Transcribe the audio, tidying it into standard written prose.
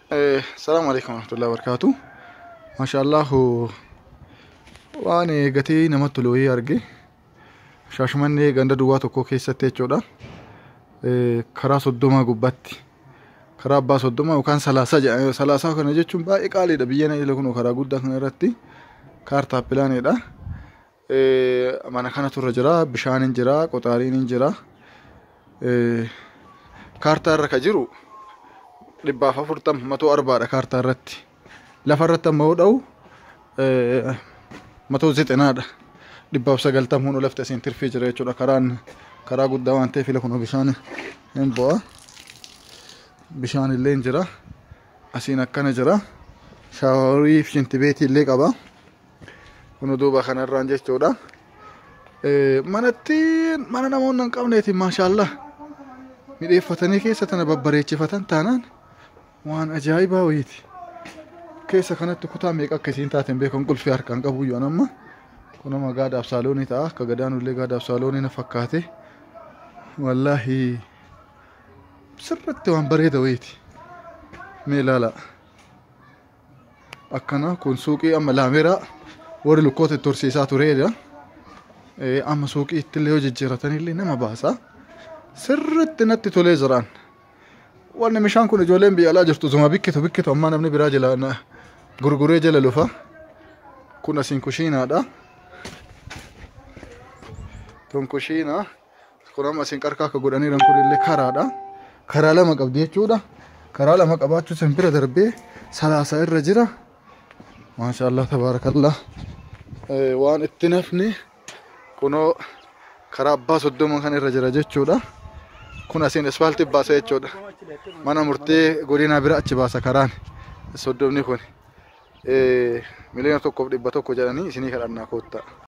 Salaamu alaikum warahmatullahi wabarakatuh. Maashaallahu, waan gatii namatti tolu wayii arge. Shaashmannee ganda duwwaa tokko keessatti jechuudha. Karaa 30 gubbaatti. Karaa abbaa 30 yookaan 30 jedhama. 30 kana jechuun baay'ee qaaliidha. Biyya na kun karaa guddaa kana irratti kaartaa pilaaniidha. Mana kanatu irra jira. Bishaan hin jira. Qoxaariin hin jira. Kaartaa irra ka jiru 140, 140dha kaartaa irratti. Lafa irratti amma yoo dha'u 190dha. 190 hunuu lafti asiin tirfii jira jechuudha. Karaan karaa guddaa waan ta'eef ila kun bishaan hin bu'a. Bishaan illee hin jira. Asiin akkana jira. Shaaworii fi shintibeetii illee qaba. Kun duuba kanarraan jechuudha. Manatti mana namoonni hin qabneeti, maashaallah. Midheeffatanii keessa tana babbareechifatan taanaan waan ajaa'ibaa wayiiti. Keessa kanatti kutaa meeqa akka isiin taateen beekan, qulfii harkaan qabu iyyuu amma. Kun amma gaadaaf saaloonii ta'a. Akka gadaanullee gaadaaf saaloonii na fakkaate. Wallaahi sirriitti waan bareeda wayiiti. Mee ilaala. Akkana kun suuqii amma laameeraa warri lukkoota itti horsiisaa tureedha. Amma suuqii ittillee yoo jijjiiratanillee nama baasa. Sirriitti natti tolee jiraan. Wanni bishaan kun ijoolleen biyya alaa jirtu zuma bikkitu bikkitu ammaa namni biraa jala gurguree jala lufa. Kun asiin kushiinaadha. Tun kushiinaa. Kun amma asiin qarqaa akka godhaniiran kun illee karaadha. Karaa lama qabdi jechuudha. Karaa lama qabaachuu san bira darbee 30 irra jira. Maashaallah, tabaarakallah. Waan itti nafni kunoo karaa abbaa 30 kan irra jira jechuudha. Kun asiin ispaaltii baasa jechuudha. Mana murtii godinaa bira achi baasa karaan 30ni kun. 1,100,000 jedhanii isinii kadhannaa koottaa.